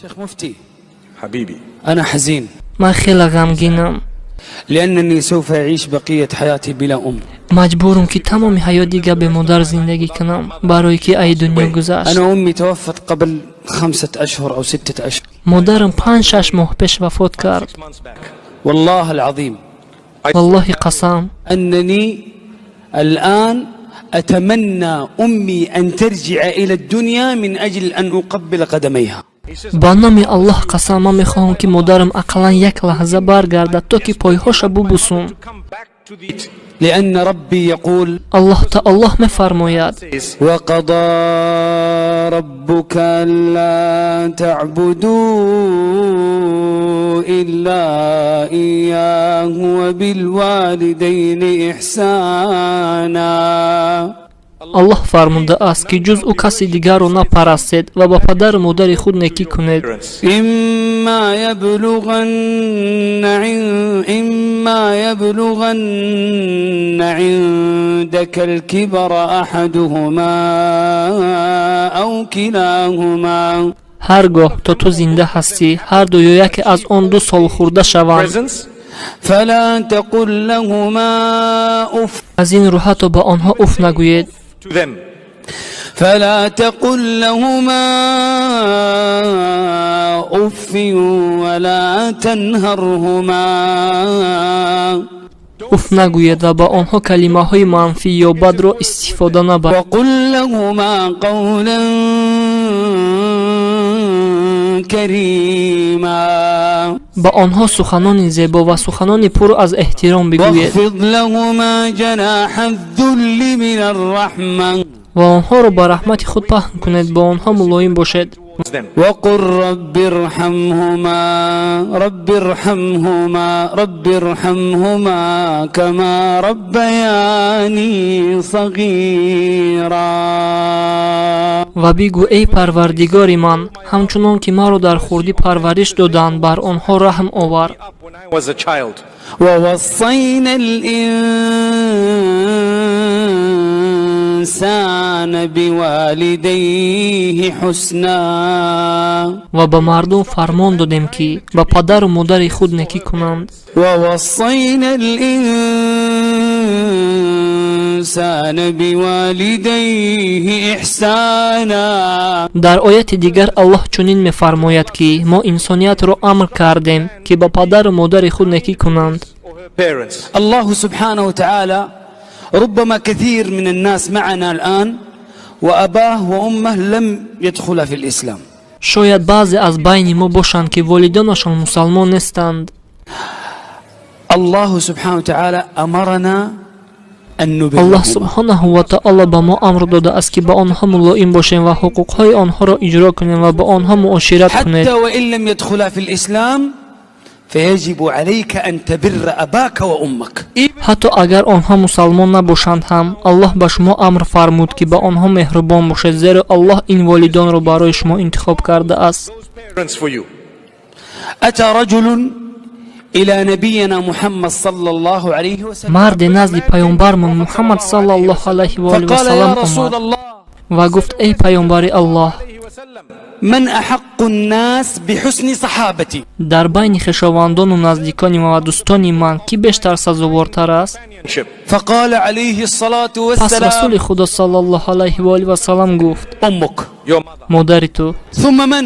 شيخ مفتي، حبيبي. أنا حزين Ман хеле ғамгинам. لأنني سوف أعيش بقية حياتي بلا أم. Маҷбурам, ки тамоми ҳаёт дига бе модар зиндагӣ кунам, барое ки ай дунё гузашт. أنا أمي توفت قبل 5 أشهر أو 6 أشهر. Модарам 5-6 моҳ пеш вафот кард. Months back. والله العظيم Валлоҳи қасам, أنني الآن أتمنى أمي أن ترجع إلى الدنيا من أجل أن أقبل قدميها. Ба номи Аллоҳ қасам, ман мехоҳам, ки модарам ақаллан як лаҳза баргардад, то ки пойҳоша бубусум. Come back to the لأن ربي يقول: Аллоҳ таоло мефармояд: says, وقضى ربك ألا تعبدوا إلا إياه وبالوالدين إحسانا. Аллоҳ фармудааст, ки ҷуз ӯ каси дигарро напарастед ва ба падару модари худ некӣ кунед. Parents. إما يبلغن عندك الكبر أحدهما أو كلاهما Ҳар гоҳ то ту зинда ҳастӣ, ҳарду ё яке аз он ду солхӯрда шаванд, Presence. فلا تقل لهما أف аз ин рӯ ҳатто ба онҳо уф нагӯед. To them. فلا تقل لهما أف ولا تنهرهما Уф нагӯед ва ба онҳо калимаҳои манфӣ ё бадро истифода набаред. وقل لهما قولا كريما. Ба онҳо суханони зебо ва суханони пур аз эҳтиром бигӯед. واخفض لهما جناح الذل من الرحمة Ва онҳоро ба раҳмати худ паҳн кунед, бо онҳо мулоим бошед. Them. وقل رب ارحمهما، رب ارحمهما، رب ارحمهما كما ربياني صغيرا. Ва бигӯ: «Эй Парвардигори ман, ҳамчунон ки маро дар хурдӣ парвариш доданд, бар онҳо раҳм овар». Up when I was a child. ووصينا الإنسان بوالديه حسنا. Ва ба мардум фармон додем, ки ба падару модари худ некӣ кунанд. ووصينا الإنسان بوالديه إحسانا. Дар ояти дигар Аллоҳ чунин мефармояд, ки мо инсониятро амр кардем, ки ба падару модари худ некӣ кунанд. Or her parents. الله سبحانه وتعالى، ربما كثير من الناس معنا الآن وأباه وأمه لم يدخلا في الإسلام. Шояд баъзе аз байни мо бошанд, ки волидонашон мусалмон нестанд. الله سبحانه وتعالى أمرنا أن Аллоҳ نبرهما. субҳонаҳу ва таоло ба мо амр додааст, ки ба онҳо мулоим бошем ва ҳуқуқҳои онҳоро иҷро кунем ва ба онҳо муошират кунед. حتى وإن لم يدخلا في الإسلام، فيجب عليك أن تبر أباك وأمك. Ҳатто агар онҳо мусалмон набошанд ҳам, Аллоҳ ба шумо амр фармуд, ки ба онҳо меҳрубон бошед, зеро Аллоҳ ин волидонро барои шумо интихоб кардааст. Those parents for you. أتى رجل إلى نبينا محمد صلى الله عليه وسلم Марде назди паёмбармон Муҳаммад саллаллоҳу алайҳи ва олиҳи فقال: васаллам يا رسول омад الله، ва гуфт: «Эй паёмбари Аллоҳ، عليه وسلم. من أحق الناس بحسن صحابتي؟ дар байни хешовандону наздикони ман ва дӯстони ман кӣ бештар сазовортар аст?» Companionship. فقال عليه الصلاة Пас والسلام: Расули Худо саллаллоҳу алайҳи ва олиҳи васаллам гуфт: أمك. Your mother. «Модари ту». ثم من؟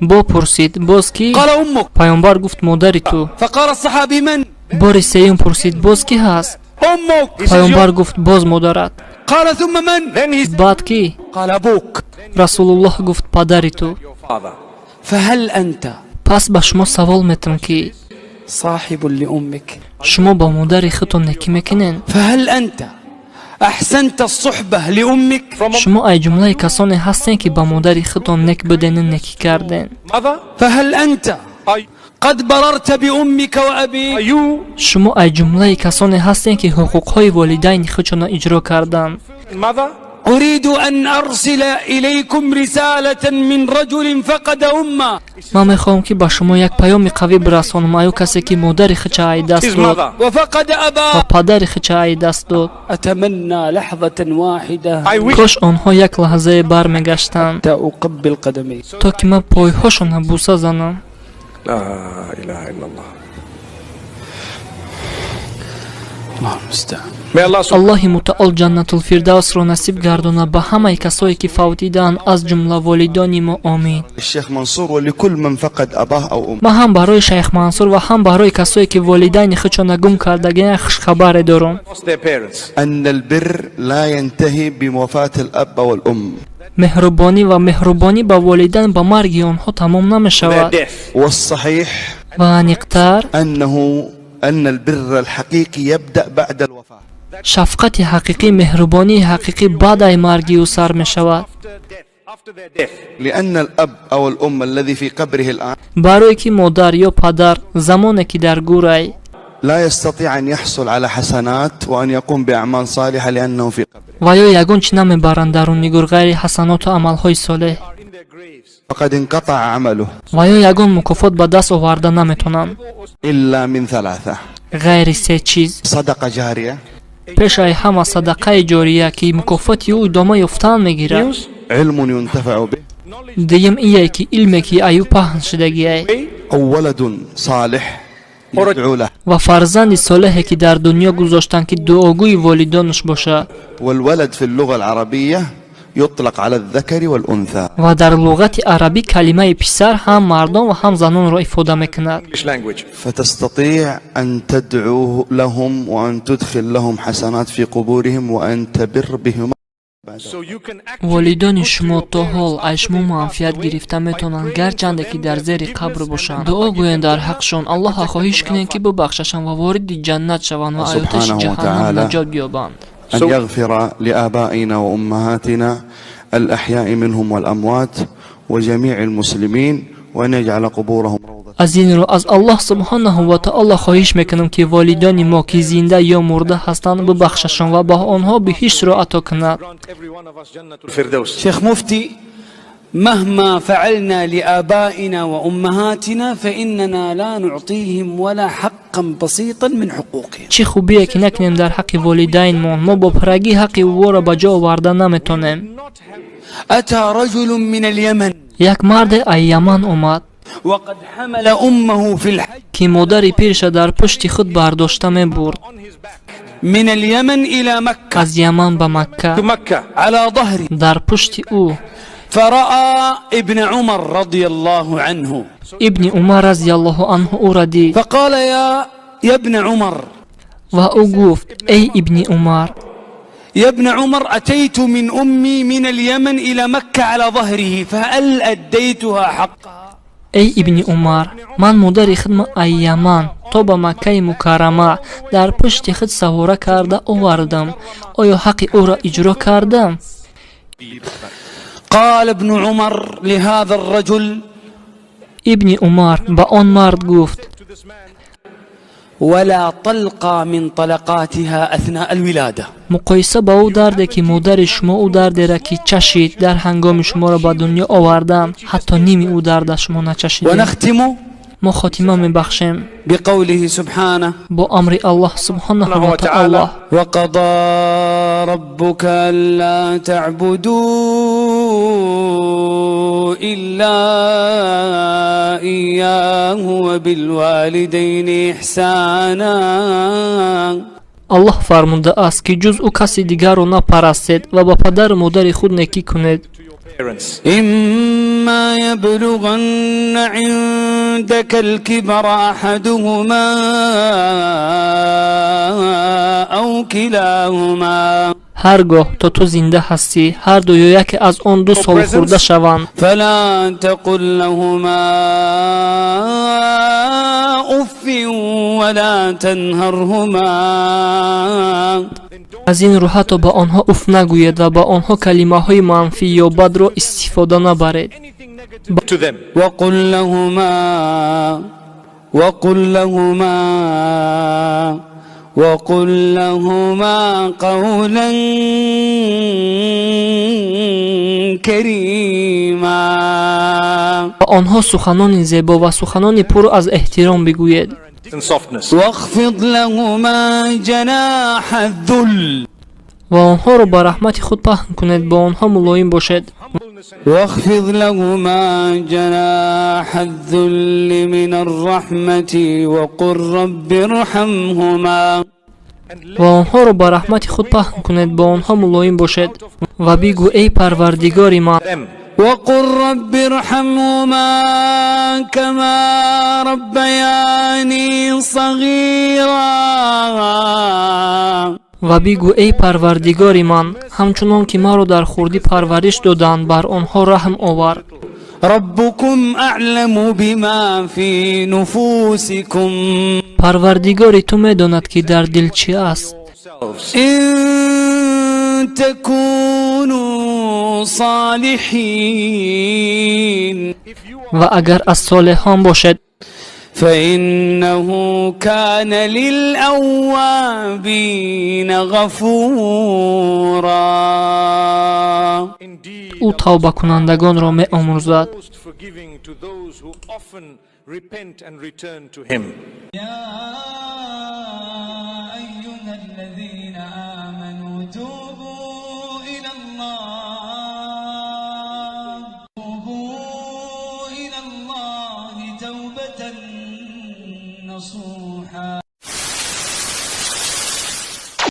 Бо пурсид: «Боз кӣ?» قال: أمك. Паёмбар гуфт: «Модари ту». فقال الصحابي: من؟ Бори сеюм пурсид: «Боз кӣ ҳаст?» أمك. Паёмбар гуфт: «Боз модарат». قال: ثم من؟ Then he said, Баъд кӣ? قال: أبوك. Расулуллоҳ гуфт: «Падари ту». Your father. فهل أنت Пас ба шумо савол метам, ки صاحب لأمك؟ шумо ба модари худтон некӣ мекунед? فهل أنت أحسنت الصحبة لأمك؟ From a Шумо ай ҷумлаи касоне ҳастем, ки ба модари худтон нек будену некӣ карден? Mother? فهل أنت Are, قد بررت بأمك are وأبيك؟ you Шумо ай ҷумлаи касоне ҳастем, ки ҳуқуқҳои волидайни худшонро иҷро карданд? Mother? أريد أن أرسل إليكم رسالة من رجل فقد أمه. Ман мехоҳам, ки ба шумо як паёми қавӣ бирасонам аю касе, ки модари худша ай даст His дод mother. وفقد ва أباه. падари худша ай даст дод. أتمنى لحظة واحدة I wish Кош онҳо як лаҳзае бармегаштанд, حتى أقبل قدميه. то ки ман пойҳошонро буса занам. لا إله إلا الله. الله المستعان. May Allah subhanahu Аллоҳи мутаол Ҷаннатулфирдавсро насиб гардонад ба ҳамаи касое, ки фавтидаанд, аз ҷумла волидони мо. Омин. الشيخ منصور ولكل من فقد أباه أو أمه. Ман ҳам барои шайх Мансур ва ҳам барои касое, ки волидайни худшона гум кардагиан, хушхабаре дорам. lost their parents. أن البر لا ينتهي بوفاة الأب أو الأم. Меҳрубонӣ ва меҳрубонӣ ба волидайн ба марги онҳо тамом Their намешавад. death. والصحيح Ва аниқтар, أنه أن البر الحقيقي يبدأ بعد الوفاة. шафқати ҳақиқӣ, меҳрубонии ҳақиқӣ баъд ай марги ӯ сар мешавад. After death. After their death. لأن الأب أو الأم الذي في قبره الآن Барое ки модар ё падар замоне ки дар гӯрай لا يستطيع أن يحصل على حسنات وأن يقوم بأعمال صالحة لأنه في قبره. ва ё ягон чӣ намебаранд даруни гӯр ғайри ҳасаноту амалҳои солеҳ. Are in their graves. فقد انقطع عمله. Ва ё ягон мукофот ба даст оварда наметонанд. إلا من ثلاثة: Ғайри се чиз. صدقة جارية، Пеш ай ҳама садақаи ҷория, ки мукофоти ӯ идома ёфтан мегирад. News. علم ينتفع به، Дуюм ие, ки илме, ки аю паҳн шудагиай. أو ولد صالح يدعو له. Ва фарзанди солеҳе, ки дар дунё гузоштанд, ки дуогӯи волидонаш бошад. والولد في اللغة العربية يطلق على الذكر والأنثى. Ва дар луғати арабӣ калимаи писар ҳам мардон ва ҳам занонро ифода мекунад. English language. فتستطيع أن تدعو لهم وأن تدخل لهم حسنات في قبورهم وأن تبر بهما. So you can actually Волидони put to шумо your то ҳол parents аз after шумо they pass манфиат away гирифта by метавонанд, praying for гарчанде them ки дар their зери forgiveness қабр and бошанд. Allah Дуо гӯянд дар forgive them ҳаққшон, and Аллоҳа protect them хоҳиш from кунед, ки hellfire. бубахшашанд ва вориди ҷаннат шаванд ва аз оташи سبحانه ҷаҳаннам وتعالى наҷот ёбанд. أن So- يغفر لآبائنا وأمهاتنا الأحياء منهم والأموات وجميع المسلمين وأن يجعل قبورهم روضة. Аз ин рӯ аз Аллоҳ субҳонаҳу ва таоло хоҳиш мекунам, ки волидони мо, ки зинда ё мурда ҳастанд, бубахшашон ва ба онҳо биҳиштро ато кунад. Grant every one of us جنة الفردوس. شيخ مفتي، مهما فعلنا لآبائنا وأمهاتنا فإننا لا نعطيهم ولا حقا بسيطا من حقوقهم. Чӣ хубие ки накунем дар ҳаққи волидайнмон, мо бо пуррагӣ ҳаққи ӯро ба ҷо оварда наметонем. Not have أتى رجل من اليمن Як марде аз Яман омад, وقد حمل أمه في الحج ки модари пирша дар пушти худ бардошта мебурд. on his back من اليمن إلى مكة Аз Яман ба Макка to Mecca. على ظهره. дар пушти ӯ. فرأى ابن عمر رضي الله عنه. Ибни Умар разиаллоҳу анҳу ӯра дид. فقال يا ابن عمر، Ва ӯ гуфт: «Эй Ибни Умар، يا ابن عمر، أتيت من أمي من اليمن إلى مكة على ظهره، فهل أديتها حقها؟ Эй Ибни Умар, ман модари худма аз Яман то ба Маккаи Мукаррама дар пушти худ савора карда овардам. Оё ҳаққи ӯро иҷро кардам?» قال ابن عمر لهذا الرجل: Ибни Умар ба он мард гуфт: To this man, ولا طلقة من طلقاتها أثناء الولادة. Муқоиса ба ӯ дарде, ки модари шумо ӯ дардера ки чашид дар ҳангоми шуморо ба дунё овардан, ҳатто ними ӯ дарда шумо начашидед. ونختم Мо хотима мебахшем بقوله سبحانه: бо амри Аллоҳ субҳонаҳу ва таоло. وقضى ربك ألا تعبدوا إلا إياه وبالوالدين إحسانا. Аллоҳ фармудааст, ки ҷуз ӯ каси дигарро напарастед ва ба падару модари худ некӣ кунед. to your parents. إما يبلغن عندك الكبر أحدهما أو كلاهما Ҳар гоҳ то ту зинда ҳастӣ, ҳар ду ё яке аз он ду солхӯрда шаванд, فلا تقل لهما أف ولا تنهرهما. Аз ин рӯ ҳатто ба онҳо уф нагӯед ва ба онҳо калимаҳои манфӣ ё бадро истифода набаред. Anything negative to them. وقل لهما وقل لهما قولا كريما. Ба онҳо суханони зебо ва суханони пур аз эҳтиром бигӯед. And softness. واخفض لهما جناح الذل. Ва онҳоро ба раҳмати худ паҳн кунед, бо онҳо мулоим бошед. واخفض لهما جناح الذل من الرحمة وقل رب ارحمهما. Ва онҳоро ба раҳмати худ паҳн кунед, бо онҳо мулоим бошед ва бигӯ: эй Парвардигори ман. Them. وقل رب ارحمهما كما ربياني صغيرا. Ва бигӯ: эй Парвардигори ман, ҳамчунон ки маро дар хурдӣ парвариш доданд, бар онҳо раҳм овар. ربكم أعلم بما في نفوسكم. Парвардигори ту медонад, ки дар дил чӣ аст. Yourselves. إن تكونوا صالحين Ва агар аз солеҳон бошед, فإنه كان للأوابين غفورا. Indeed, ӯ тавбакунандагонро меомӯрзад. most forgiving to those who often repent and return to Him. يا أيها الذين آمنوا توبوا إلى الله، توبوا إلى الله توبة نصوحا.